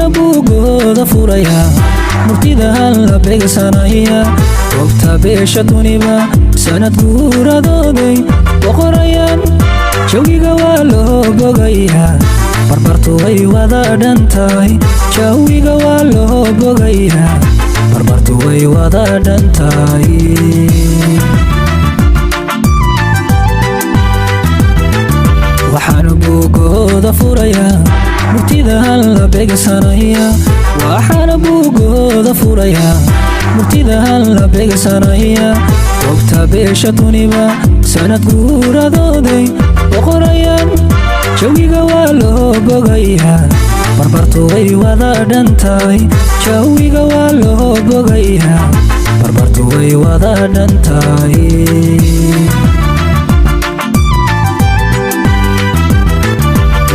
Waxaana buugooda furayaa murtida la beegsanaya goobta beesha tuniba sanad guuradooday boqorayaan jawiga waa loo bogayaa barbartu way wada dhan tahay jawiga waa loo bogayaa barbartu way wada dhan tahay. Waxaana buugooda furayaa murtida la beegsanaya waxaana buugooda furayaa murtida la beegsanaya goobta beesha tuniba sanad guuradooday boqorayaan jawiga waa loo bogayaa barbartu way wada dhan tahay jawiga waa loo bogayaa barbartu way wada dhan tahay.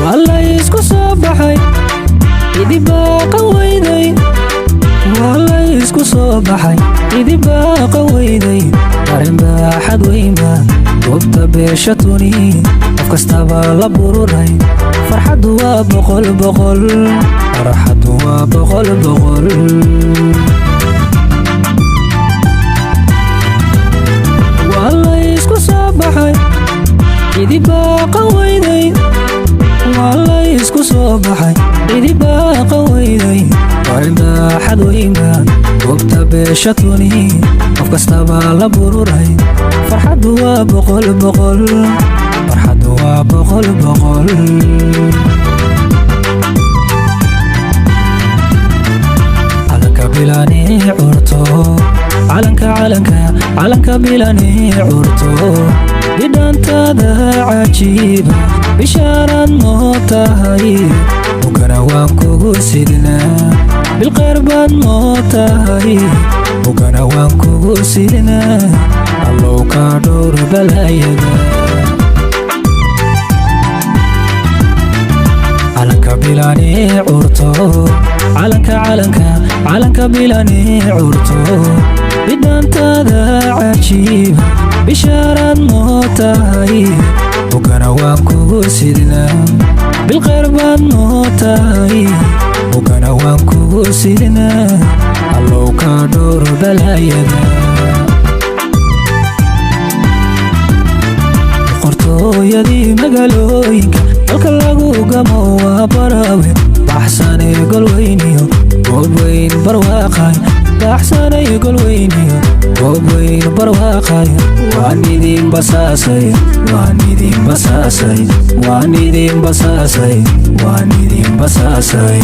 Waa la isku soo baxay idibaaqa weyday waa la isku soo baxay idibaaqa weyday arrin baaxad weynba goobta beesha tuni qof kastaba la bururay farxaddu waa boqol boqol farxaddu waa boqol boqol. Waa la isku soo baxay idibaaqa weyday waa la isku soo baxay idibaaqa weyday arrin baaxad weynba goobta beesha tuni qof kastaba la bururay farxaddu waa boqol boqol farxaddu waa boqol boqol. Calanka bilani curto calanka calanka calanka bilani curto bidhantada cajiiba bishaaraad noo tahay bugana waan kugu sidnaa bilqeyr baad noo tahay bugana waan kugu sidnaa allow kaa dhowr balaayada. Calanka bilani curto calanka calanka calanka bilani curto bidhantada cajiiba bishaaraad noo tahay bugana waan kugu sidnaa bilqeyr baad noo tahay bugana waan kugu sidnaa allow kaa dhowr balaayada. Boqortooyadii magaalooyinka halka lagu gamo waa baraawe baxsanay golweyniyo goob weyn barwaaqay baxsanay golweyniyo goob weyn barwaaqay waan idin basaasay waan idin basaasay waan idin basaasay waan idin basaasay.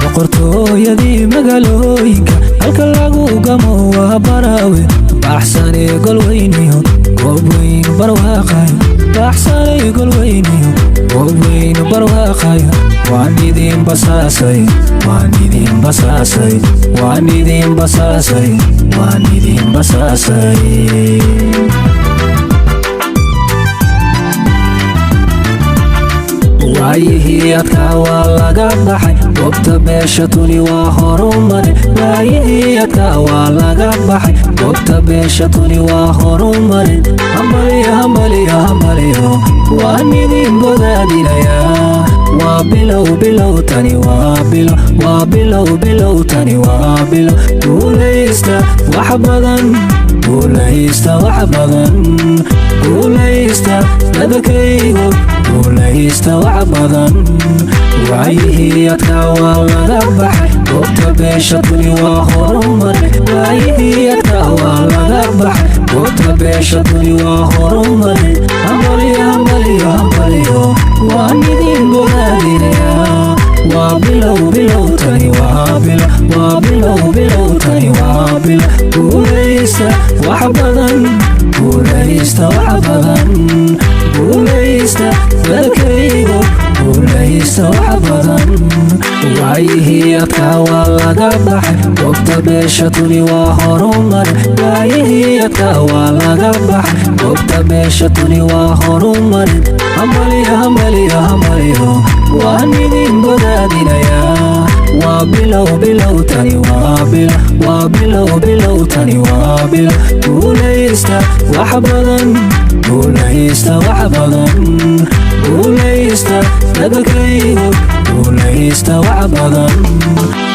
Boqortooyadii magaalooyinka halka lagu gamo waa baraawe baxsanay golweyniyo goob weyn barwaaqay baxsanay golweyniyo goob weyn barwaaqay waan idin basaasay waan idin basaasay waan idin basaasay waan idin basaasay. Waayihii adkaa waa laga baxay goobta beesha tuni waa horumare waayihii adkaa waa laga baxay goobta beesha tuni waa horumare hambaliyo hambaliyo hambaliyo waan idin bogaadinayaa waa bilow bilow tani waa bilo waa bilow bilow tani waa bilo guulaysta wax badan guulaysta wax badan guulaysta dadkaygu guulaysta wax badan. Waayihii adkaa waa laga baxay goobta beesha tuni waa horumare waayihii adkaa waa laga baxay goobta beesha tuni waa horumare hambaliyo hambaliyo hambaliyo waan idin bogaadinayaa waa bilow bilow tani waa bilo waa bilow bilow tani waa bilo guulaysta wax badan guulaysta wax badan guulaysta dadkaygu guulaysta wax badan. Waayihii adkaa waa laga baxay goobta beesha tuni waa horumare waayihii adkaa waa laga baxay goobta beesha tuni waa horumare hambaliyo hambaliyo hambaliyo waan idin bogaadinayaa waa bilow. Bilow, tani waa bilo, waa bilow, bilow, tani waa bilo. Guulaysta wax badan, guulaysta wax badan, guulaysta dadkaygu, guulaysta wax badan.